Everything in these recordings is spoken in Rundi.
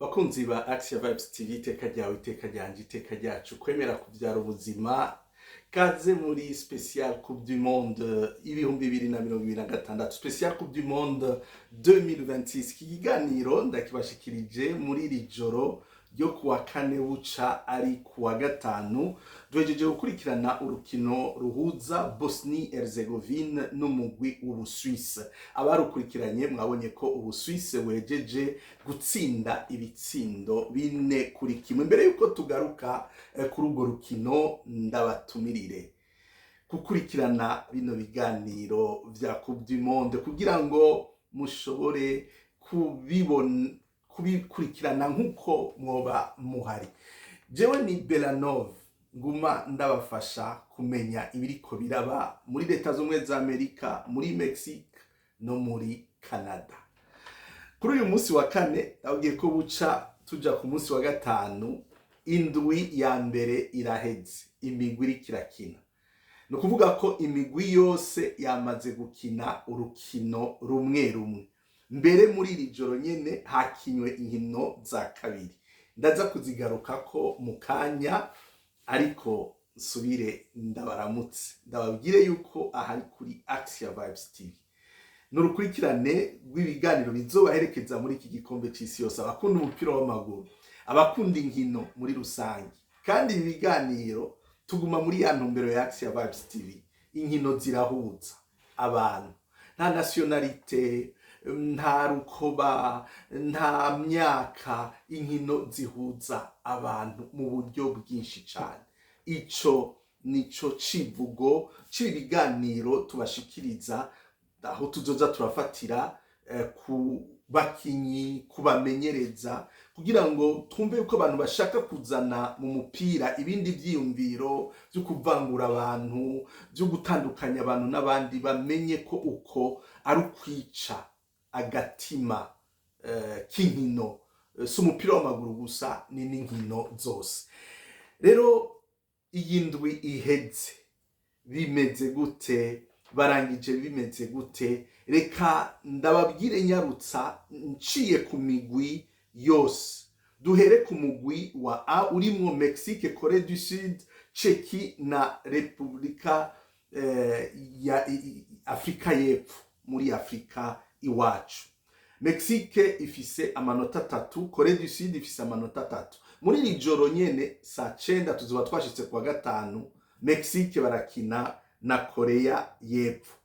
Bakunzi ba Axia Vibes TV, iteka ryawe, iteka ryanje, iteka ryacu, kwemera kubyara ubuzima. Kaze muri special Coupe du Monde 2026, special Coupe du Monde 2026. Iki kiganiro ndakibashikirije muri iri joro ryo kuwa kane, buca ari kuwa gatanu. Duhejeje gukurikirana urukino ruhuza Bosnie Herzegovine n'umugwi w'Ubusuwise. Abarukurikiranye mwabonye ko Ubusuwise buhejeje gutsinda ibitsindo 4-1. Mbere yuko tugaruka kuri urwo rukino, ndabatumirire gukurikirana bino biganiro vya Coupe du Monde kugira ngo mushobore kubibona, kubikurikirana nk'uko mwoba muhari. Jewe ni Belanov, nguma ndabafasha kumenya ibiriko biraba muri Leta Z'Ubumwe za Amerika, muri Mexique no muri Canada. Kuri uyu munsi wa kane, ndababwiye ko buca tuja ku munsi wa gatanu. Indwi ya mbere iraheze, imigwi iriko irakina. Ni ukuvuga ko imigwi yose yamaze gukina urukino rumwe rumwe. Mbere muri iri joro nyene hakinywe inkino za kabiri, ndaza kuzigarukako mu kanya. Ariko nsubire ndabaramutse, ndababwire yuko ahari kuri Axia Vibes TV ni urukurikirane rw'ibiganiro bizobaherekeza muri iki gikombe c'isi yose, abakunda umupira w'amaguru, abakunda inkino muri rusange. Kandi ibi biganiro tuguma muri ya ntumbero ya Axia Vibes TV: inkino zirahuza abantu, nta nationalité, nta rukoba, nta myaka. Inkino zihuza abantu mu buryo bwinshi cyane. Ico nico civugo c'ibi biganiro tubashikiriza, aho tuzoza turafatira ku bakinyi, kubamenyereza, kugira ngo twumve yuko abantu bashaka kuzana mu mupira ibindi vyiyumviro vyo kuvangura abantu, vyo gutandukanya abantu n'abandi, bamenye ko uko ari ukwica agatima k'inkino. Si umupira w'amaguru gusa, ni n'inkino zose. Rero iyi ndwi iheze bimeze gute? Barangije bimeze gute? Reka ndababwire nyarutsa nciye ku migwi yose. Duhere ku mugwi wa A urimwo Mexique, Corée du Sud, Tchéquie na Repubulika ya Afrika y'Epfo. Muri Afrika iwacu, Mexique ifise amanota 3, Corée du Sud ifise amanota 3. Muri iri joro nyene saa 9, tuzoba twashitse kuwa gatanu, Mexique barakina na Korea y'Epfo.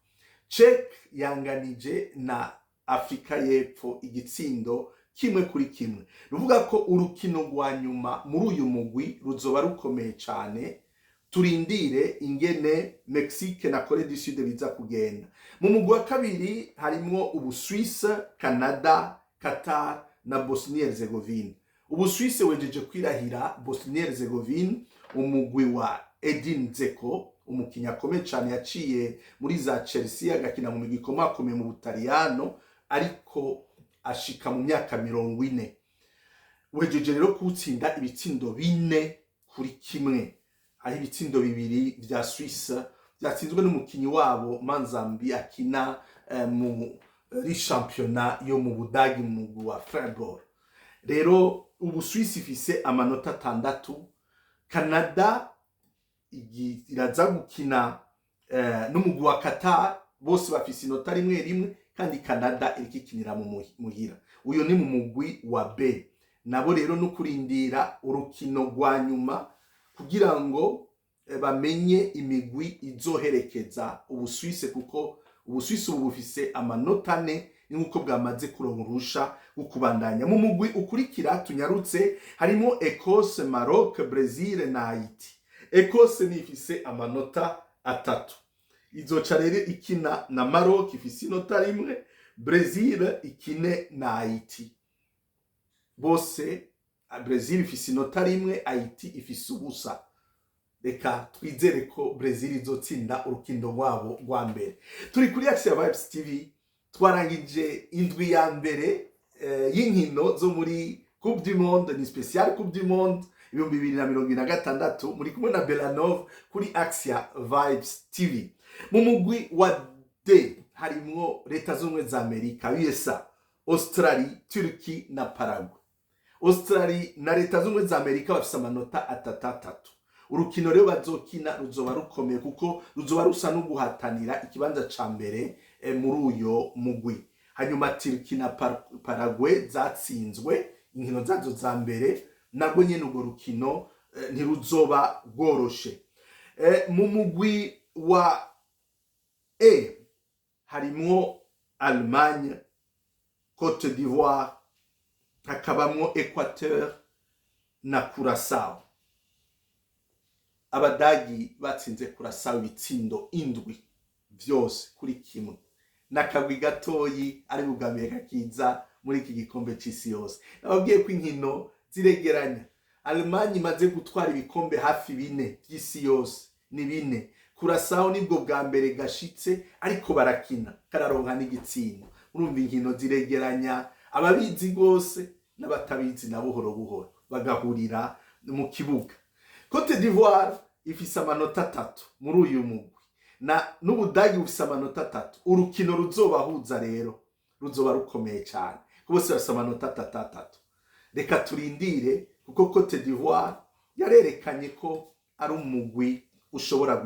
Czech yanganije na Afrika y'Epfo igitsindo 1-1. Ruvuga ko urukino rwa nyuma muri uyu mugwi ruzoba rukomeye cane. Turindire ingene Mexique na Corée du Sud biza kugenda. Mu mugwi wa kabiri harimwo Ubusuwise, Canada, Qatar na Bosnie Herzegovine. Ubusuwise wejeje kwirahira Bosnie Herzegovine, umugwi wa Edin Dzeko, umukinnyi akomeye cyane yaciye muri za Chelsea, agakina mu migwi ikomakomeye mu Butaliyano, ariko ashika mu myaka 40. Wejeje rero kuwutsinda ibitsindo 4-1, aho ibitsindo 2 vya Suisse byatsinzwe n'umukinyi wabo Manzambi, akina muri shampiyona yo mu Budagi mu mugwi wa Freiburg. Rero ubu Suisse ifise amanota 6. Canada iraza gukina n'umugwi wa Qatar, bose bafise inota rimwe rimwe, kandi Canada iriko ikinira mu muhira. Uyo ni mu mugwi wa B. Nabo rero no kurindira urukino rwa nyuma kugira ngo bamenye imigwi izoherekeza Ubuswise, kuko Ubuswise ubu bufise amanota 4, ni nk'uko bwamaze kuronka uruhusha rwo kubandanya mu mugwi ukurikira. Tunyarutse, harimo Ecosse, Maroc, Brazil na Haiti. Ecosse ni ifise amanota 3, izoca rero ikina na Maroc ifise inota 1, Brazil ikine na Haiti. Bose, Brazil ifise inota 1, Haiti ifise ubusa. Reka twizere ko Brazil izotsinda urukindo rwabo rwa mbere. Turi kuri Action Vibes TV. Twarangije indwi ya mbere y'inkino zo muri Coupe du Monde. Ni special Coupe du Monde 2026. Muri kumwe na Belanov kuri Axia Vibes TV. Mu mugwi wa D harimwo Leta Z'Ubumwe za Amerika, USA, Australie, Turkey na Paraguay. Australie na Leta Z'Ubumwe za Amerika bafise amanota atatu atatu. Urukino rero bazokina ruzoba rukomeye, kuko ruzoba rusa no guhatanira ikibanza ca mbere muri uyo mugwi. Hanyuma Turki na Paraguay zatsinzwe inkino zazo za mbere, nabwo nyene urwo rukino ntiruzoba rworoshe. Mu mugwi wa E harimwo Allemagne, Cote d'Ivoire, hakabamwo Equateur na Curaçao. Abadagi batsinze Curaçao ibitsindo 7-1, n'akagwi gatoyi ari bwa mbere kakiza muri iki gikombe c'isi yose. Nababwiye ko inkino ziregeranya. Allemagne imaze gutwara ibikombe hafi bine vy'isi yose, ni bine. Curaçao nibwo bwa mbere gashitse, ariko barakina kararonka n'igitsindo. Urumva inkino ziregeranya ababizi rwose n'abatabizi, na buhoro buhoro bagahurira mu kibuga. Cote d'Ivoire ifise amanota 3 muri uyu mugwi, na n'Ubudagi bufise amanota 3. Urukino ruzobahuza rero ruzoba rukomeye cyane, kuko bose bafise amanota atatu atatu. Reka turindire, kuko Cote d'Ivoire yarerekanye ko ari umugwi ushobora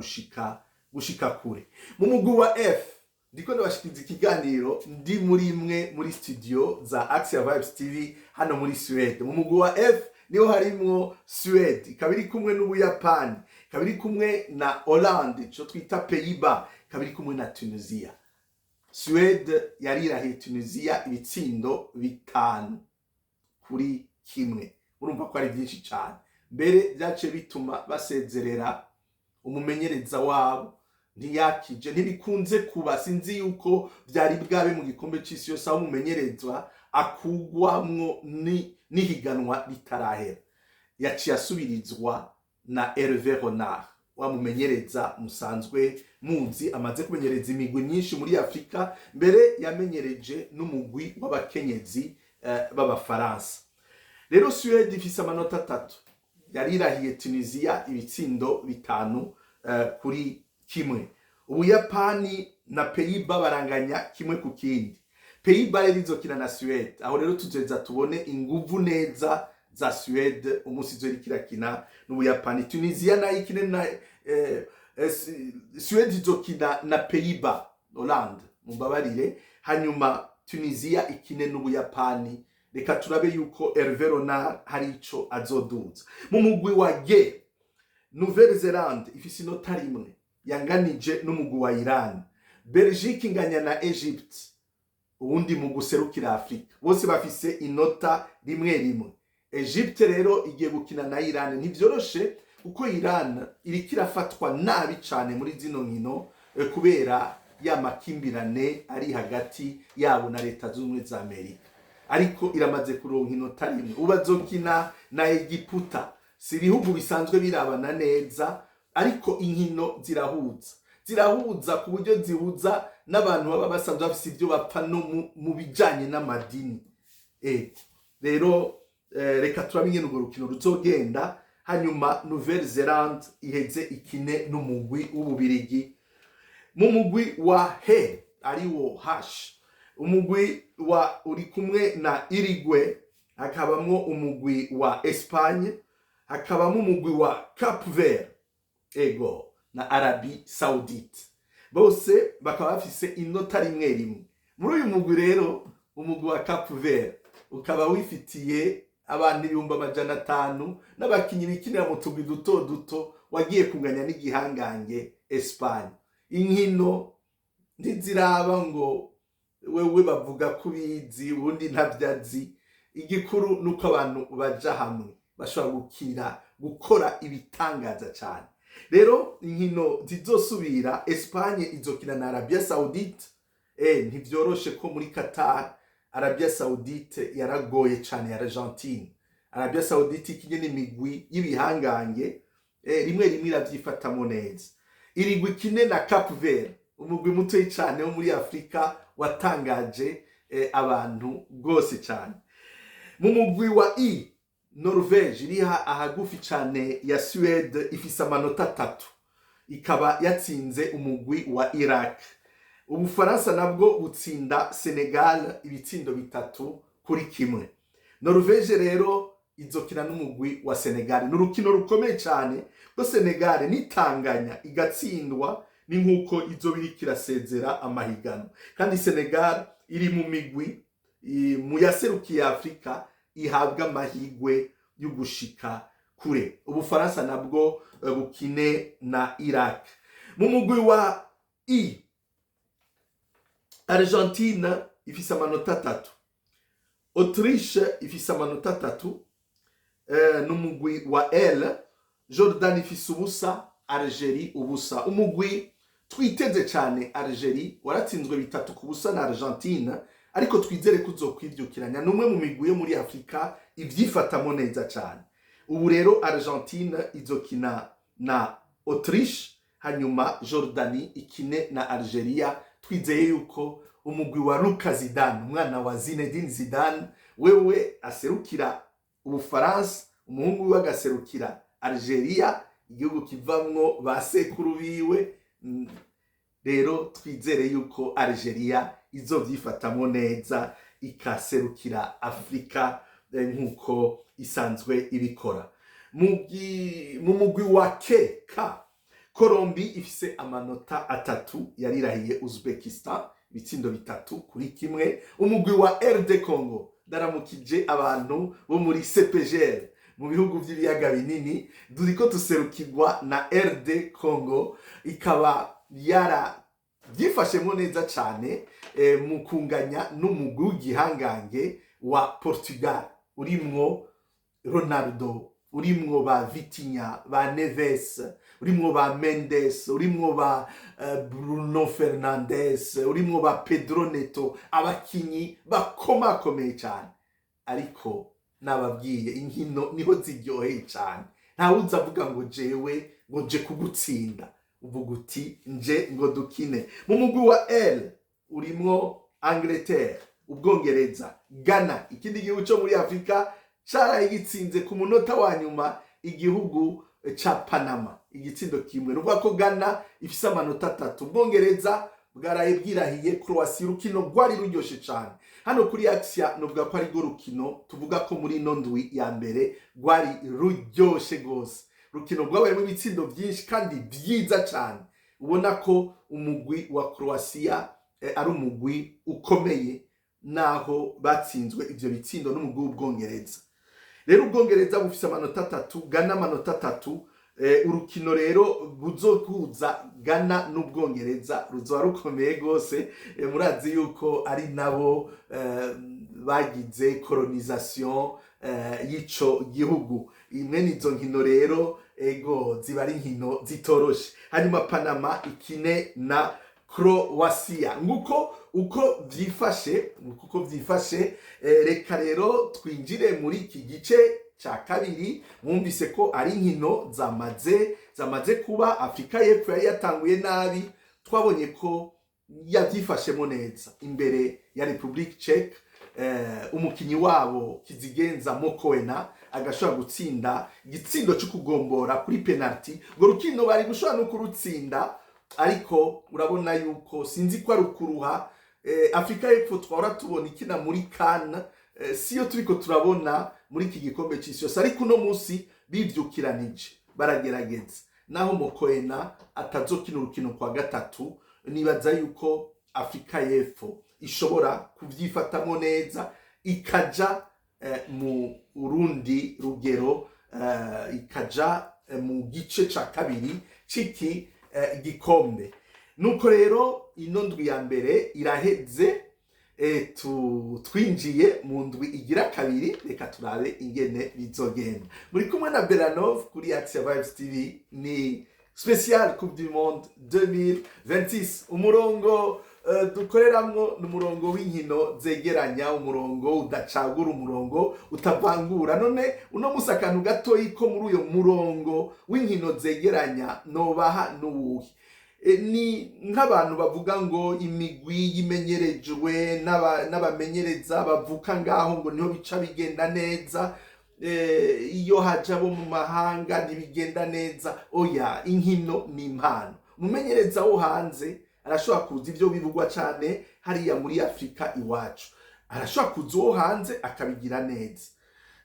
gushika kure. Mu mugwi wa F, ndiko ndabashikiriza ikiganiro ndi muri imwe muri studio za Axia Vibes TV hano muri Suède. Mu mugwi wa F niho harimwo Suède, ikaba iri kumwe n'Ubuyapani, ikaba iri kumwe na Hollande, ico twita Pays-Bas, ikaba iri kumwe na Tunisia. Suède yarirahiye Tunisia ibitsindo 5-1. Urumva ko ari byinshi cyane. Mbere byaciye bituma basezerera umumenyereza wabo, ntiyakije. Ntibikunze kuba, sinzi yuko byari bwabe mu gikombe c'isi yose aho umumenyereza akugwamwo n'ihiganwa ritarahera. Yaciye asubirizwa na Hervé Renard, wa mumenyereza musanzwe muzi, amaze kumenyereza imigwi myinshi muri Afurika, mbere yamenyereje n'umugwi w'abakenyezi b'Abafaransa. Rero Suède ifise amanota 3, yarirahiye Tunisia ibitsindo 5-1. Ubuyapani na Pays-Bas baranganya 1-1. Pays-Bas rero izokina na Suède. Aho rero tuzeza tubone inguvu neza za Suède umunsi izo iriko irakina n'Ubuyapani. Tunisia nayo ikine na Suède izokina na Pays-Bas, Hollande, mumbabarire, hanyuma Tunisia ikine n'Ubuyapani. Reka turabe yuko Hervé Renard hari ico azoduza. Mu mugwi wa G, Nouvelle Zelande ifise inota 1, yanganije n'umugwi wa Iran. Belgique inganya na Egypte, uwundi mu guserukira Afrika. Bose bafise inota 1 1. Egypte rero igiye gukina na Iran. Ntivyoroshe, kuko Iran iriko irafatwa nabi cane muri zino nkino, kubera ya makimbirane ari hagati yabo na Leta Zunze Ubumwe za Amerika, ariko iramaze kuronka inota 1. Ubu bazokina na Egiputa. Si ibihugu bisanzwe birabana neza, ariko inkino zirahuza, zirahuza ku buryo zihuza n'abantu baba basanzwe bafise ibyo bapfa no mu bijanye n'amadini. Rero reka turabe ingene urwo rukino ruzogenda. Hanyuma Nouvelle Zelande iheze ikine n'umugwi w'Ububirigi. Mu mugwi wa H, ariwo H, umugwi wa uri kumwe na Uruguay, hakabamwo umugwi wa Espagne, hakabamo umugwi wa Cap Vert, ego, na Arabie Saoudite. Bose bakaba bafise inota 1 1. Muri uyu mugwi rero, umugwi wa Cap Vert ukaba wifitiye abantu 500,000 n'abakinyi bikinira mu tugwi duto duto, wagiye kunganya n'igihangange Espagne. Inkino ntiziraba ngo wewe bavuga ko ubizi, ubundi ntabyo azi. Igikuru nuko abantu baja hamwe bashobora gukina, gukora ibitangaza cyane. Rero inkino zizosubira, Espagne izokina na Arabia Saoudite. Ntivyoroshe ko muri Qatar Arabia Saoudite yaragoye cyane ya Argentine. Arabia Saoudite ikinye n'imigwi y'ibihangange, rimwe rimwe iravyifatamo neza. Irigwi ikine na Cap Vert, umugwi mutoyi cyane wo muri Afrika watangaje abantu rwose cyane. Mu mugwi wa I, Norvege iri ahagufi cyane ya Suède, ifise amanota 3, ikaba yatsinze umugwi wa Iraq. Ubufaransa nabwo butsinda Senegal ibitsindo 3-1. Norvege rero izokina n'umugwi wa Senegal. Ni urukino rukomeye cyane ko Senegal nitanganya igatsindwa ni nk'uko izo biriko irasezera amahiganwa, kandi Senegal iri mu migwi mu yaserukiye Afurika ihabwa amahigwe yo gushika kure. Ubufaransa nabwo bukine na Iraq. Mu mugwi wa I, Argentine ifise amanota 3, Autriche ifise amanota 3. N'umugwi wa L, Jordan ifise ubusa, Algerie ubusa. Umugwi twiteze cyane, Algerie, waratsinzwe 3-0 na Argentine, ariko twizere ko uzokwivyukiranya. Ni umwe mu migwi yo muri Afurika ivyifatamo neza cyane. Ubu rero Argentine izokina na Autriche, hanyuma Jordani ikine na Algeria. Twizeye yuko umugwi wa Luka Zidane, umwana wa Zinedine Zidane, wewe aserukira Ubufaransa, umuhungu wiwe agaserukira Algeria, igihugu kivamwo ba sekuru biwe. Rero twizere yuko Algeria izovyifatamwo neza ikaserukira Afurika nk'uko isanzwe ibikora. Mu mugwi wa KK, Colombi ifise amanota 3, yarirahiye Uzbekistan ibitsindo 3-1. Umugwi wa RD Congo, ndaramukije abantu bo muri CPGL mu bihugu by'ibiyaga binini, duriko tuserukirwa na RD Congo, ikaba yara byifashemo neza cyane mu kunganya n'umugwi w'igihangange wa Portugal urimwo Ronaldo, urimwo ba Vitinha, ba Neves, urimwo ba Mendes, urimwo ba Bruno Fernandes, urimwo ba Pedro Neto, abakinyi bakomakomeye cyane. Ariko nababwiye, inkino niho ziryoheye cyane. Ntawuzi avuga ngo jewe ngo nje kugutsinda, uvuga uti nje ngo dukine. Mu mugwi wa L urimwo Angleterre, Ubwongereza, Ghana, ikindi gihugu cyo muri Afurika caraye gitsinze ku munota wa nyuma igihugu ca Panama igitsindo 1. Ni ukuvuga ko Ghana ifise amanota 3. Ubwongereza bwaraye bwirahiye Croatia, urukino rwari ruryoshe cane. Hano kuri Axia novuga ko ari rwo rukino tuvuga ko muri ino ndwi ya mbere rwari ruryoshe gose, rukino rwabayemo ibitsindo byinshi kandi byiza cane. Ubona ko umugwi wa Croatia ari umugwi ukomeye naho batsinzwe ivyo bitsindo n'umugwi w'Ubwongereza. Rero Ubwongereza bufise amanota 3, Ghana amanota 3. Urukino rero buzohuza Ghana n'Ubwongereza ruzoba rukomeye gose. Murazi yuko ari nabo bagize colonisation y'ico gihugu. Imwe nizo nkino rero ego ziba ari inkino zitoroshe. Hanyuma Panama ikine na Croatia. Nguko uko vyifashe, nguko uko vyifashe. Reka rero twinjire muri iki gice ca kabiri. Mwumvise ko ari inkino zamaze kuba. Afurika y'Epfo yari yatanguye nabi, twabonye ko yavyifashemo neza imbere ya Republique Czech, umukinyi wabo kizigenza Mokoena agashobora gutsinda igitsindo cyo kugombora kuri penalty. Urwo rukino bari gushobora no kurutsinda, ariko urabona yuko sinzi ko ari ukuruha. Afurika y'Epfo twahora tubona ikina muri CAN siyo turiko turabona muri iki gikombe c'isi yose, ariko uno munsi bivyukiranije baragerageza. Naho Mokoena atazokina urukino kwa gatatu, nibaza yuko Afurika y'Epfo ishobora kuvyifatamwo neza ikaja mu urundi rugero, ikaja mu gice ca kabiri c'iki gikombe. Nuko rero ino ndwi ya mbere iraheze, twinjiye mu ndwi igira kabiri. Reka turabe ingene bizogenda. Muri kumwe na Belanov kuri Axia Vibes TV. Ni special Coupe du Monde 2026. Umurongo dukoreramwo ni umurongo w'inkino zegeranya, umurongo udacagura, umurongo utavangura. None uno musi akantu gatoyi ko muri uyo murongo w'inkino zegeranya nobaha n'uwuhe? Ni nk'abantu bavuga ngo imigwi yimenyerejwe n'abamenyereza bavuka ngaho ngo niho bica bigenda neza, iyo haja abo mu mahanga ntibigenda neza. Oya, inkino ni impano. Umumenyereza wo hanze arashobora kuza, ibyo bivugwa cyane hariya muri Afurika iwacu. Arashobora kuza uwo hanze akabigira neza,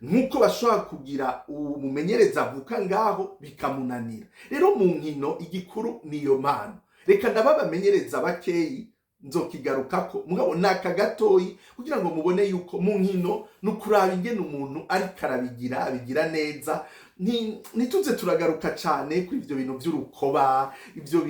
nk'uko bashobora kugira umumenyereza avuka ngaho bikamunanira. Rero mu nkino igikuru niyo mpano. Reka ndababamenyereza bakeyi, nzokigarukako, mugabo ni aka gatoyi kugira ngo mubone yuko mu nkino ni ukuraba ingene umuntu ariko arabigira, abigira neza. Ntituze turagaruka cyane kuri ibyo bintu by'urukoba, ibyo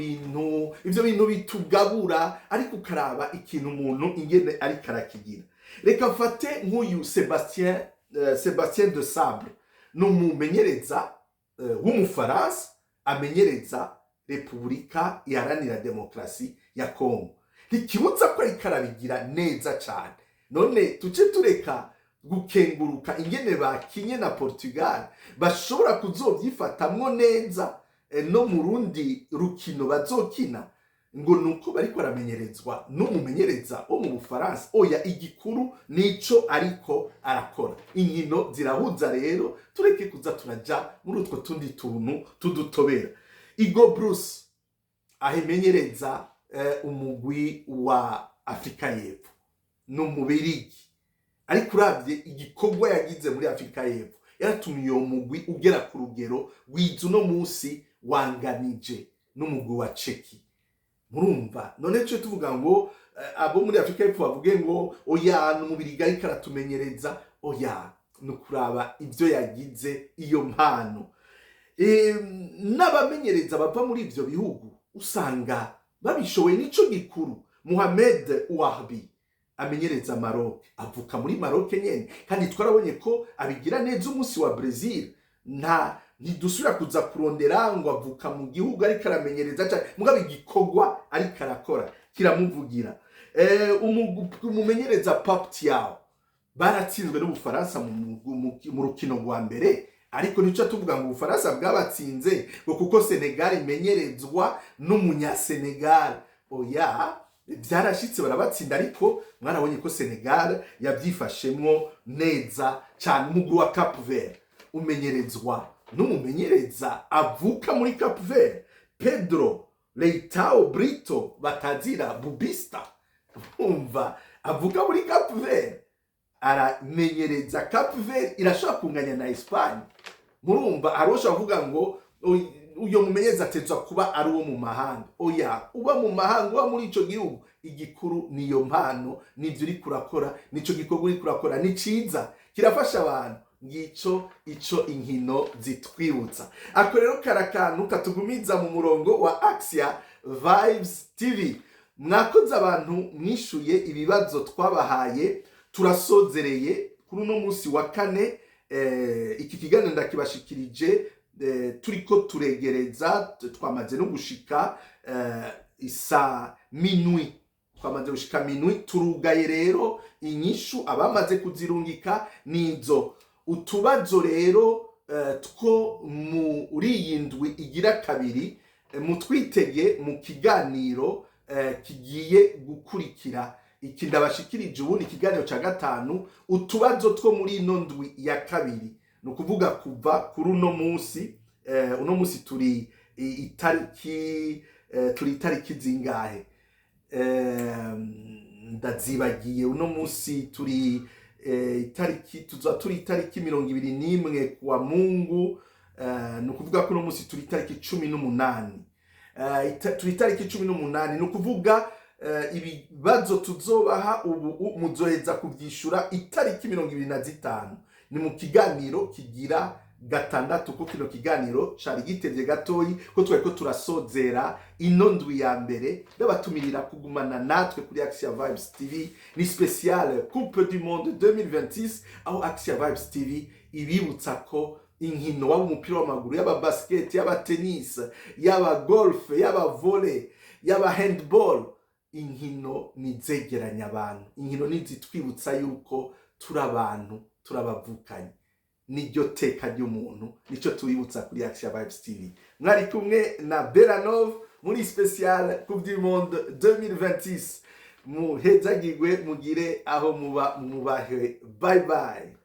bintu bitugabura, ariko ukaraba ikintu umuntu ingene ariko arakigira. Reka mfate nk'uyu Sebastien Desabre, ni umumenyereza w'Umufaransa amenyereza Repubulika Iharanira Demokarasi ya Kongo. Ntikibuza ko ariko arabigira neza cyane. None tuce tureka gukenguruka ingene bakinye na Portugal, bashobora kuzovyifatamwo neza no mu rundi rukino bazokina, ngo nuko bariko baramenyerezwa n'umumenyereza wo mu Bufaransa? Oya, igikuru nico ariko arakora. Inkino zirahuza. Rero tureke kuza turaja muri utwo tundi tuntu tudutobera. Hugo Broos ahimenyereza umugwi wa Afrika y'Epfo, ni Umubirigi, ariko uravye igikorwa yagize muri Afrika y'Epfo, yaratumye uwo mugwi ugera ku rugero rwiza. Uno munsi wanganije n'umugwi wa Ceki. Murumva none cyo tuvuga ngo abo muri Afrika y'Epfo bavuge ngo oya, ni Umubirigi ariko aratumenyereza? Oya, ni ukuraba ibyo yagize, iyo mpano. N'abamenyereza bava muri ivyo bihugu usanga babishoboye, nico gikuru. Mohamed Ouahbi amenyereza Maroc, avuka muri Maroc nyene, kandi twarabonye ko abigira neza umunsi wa Brazil. Nta ntidusubira kuza kurondera ngo avuka mu gihugu ariko aramenyereza cyane, mugabo igikorwa ariko arakora kiramuvugira. Umumenyereza Pape Thiaw, baratsinzwe n'Ubufaransa mu rukino rwa mbere, ariko nicyo tuvuga ngo Ubufaransa bwabatsinze ngo kuko Senegal imenyerezwa n'Umunyasenegal. Oya, byarashitse barabatsinda, ariko mwarabonye ko Senegal yabyifashemwo neza cyane. Umugwi wa Cap Vert umenyerezwa n'umumenyereza avuka muri Cap Vert, Pedro Leitao Brito batazira Bubista. Umva, avuka muri Cap Vert, aramenyereza Cap Vert, irashobora kunganya na Espagne. Murumva hari ushobora kuvuga ngo uyo mumenyereza atezwa kuba ari uwo mu mahanga. Oya, uba mu mahanga, uba muri ico gihugu, igikuru niyo mpano, nivyo uriko urakora, nico gikorwa uriko urakora ni ciza, kirafasha abantu. Ngico ico inkino zitwibutsa. Ako rero karakantu katugumiza mu murongo wa Axia Vibes TV. Mwakoze abantu mwishuye ibibazo twabahaye. Turasozereye kuri uno munsi wa kane. Iki kiganiro ndakibashikirije turiko turegereza, twamaze no gushika isa minuit, twamaze gushika minuit. Turugaye rero inyishu, abamaze kuzirungika nizo. Utubazo rero two muri iyi ndwi igira kabiri, mutwitege mu kiganiro kigiye gukurikira iki ndabashikirije ubu, ni ikiganiro ca gatanu. Utubazo two muri ino ndwi ya kabiri, ni ukuvuga kuva kuri uno munsi, uno munsi turi itariki, turi itariki zingahe? Ndazibagiye. Uno munsi turi itariki, tuza turi itariki 21 kuwa Mungu, ni ukuvuga ko uno munsi turi itariki 18. Turi itariki 18, ni ukuvuga ibibazo tuzobaha ubu muzoheza kuvyishura itariki 25, ni mu kiganiro kigira gatandatu, ko kino kiganiro cari gitevye gatoyi ko twariko turasozera ino ndwi ya mbere. Ndabatumirira kugumana natwe kuri Axia Vibes TV. Ni spécial Coupe du Monde 2026, aho Axia Vibes TV ibibutsa ko inkino, waba umupira w'amaguru, yaba basket, yaba tennis, yaba golf, yaba volley, yaba handball, inkino nizegeranya abantu, inkino nizitwibutsa yuko turi abantu, turabavukanyi, niryo teka ry'umuntu. Nicyo tubibutsa kuri Axia Vibes TV. Mwari kumwe na Beranov muri spécial Coupe du Monde 2026. Muhezagirwe, mugire aho muba mwubahe. Bye bye.